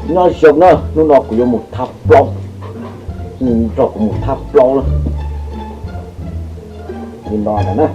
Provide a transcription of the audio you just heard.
Nyob zoo na, hnub no kuv yuav mus thab plaub, nrog kuv mus thab plaub na. Li no na.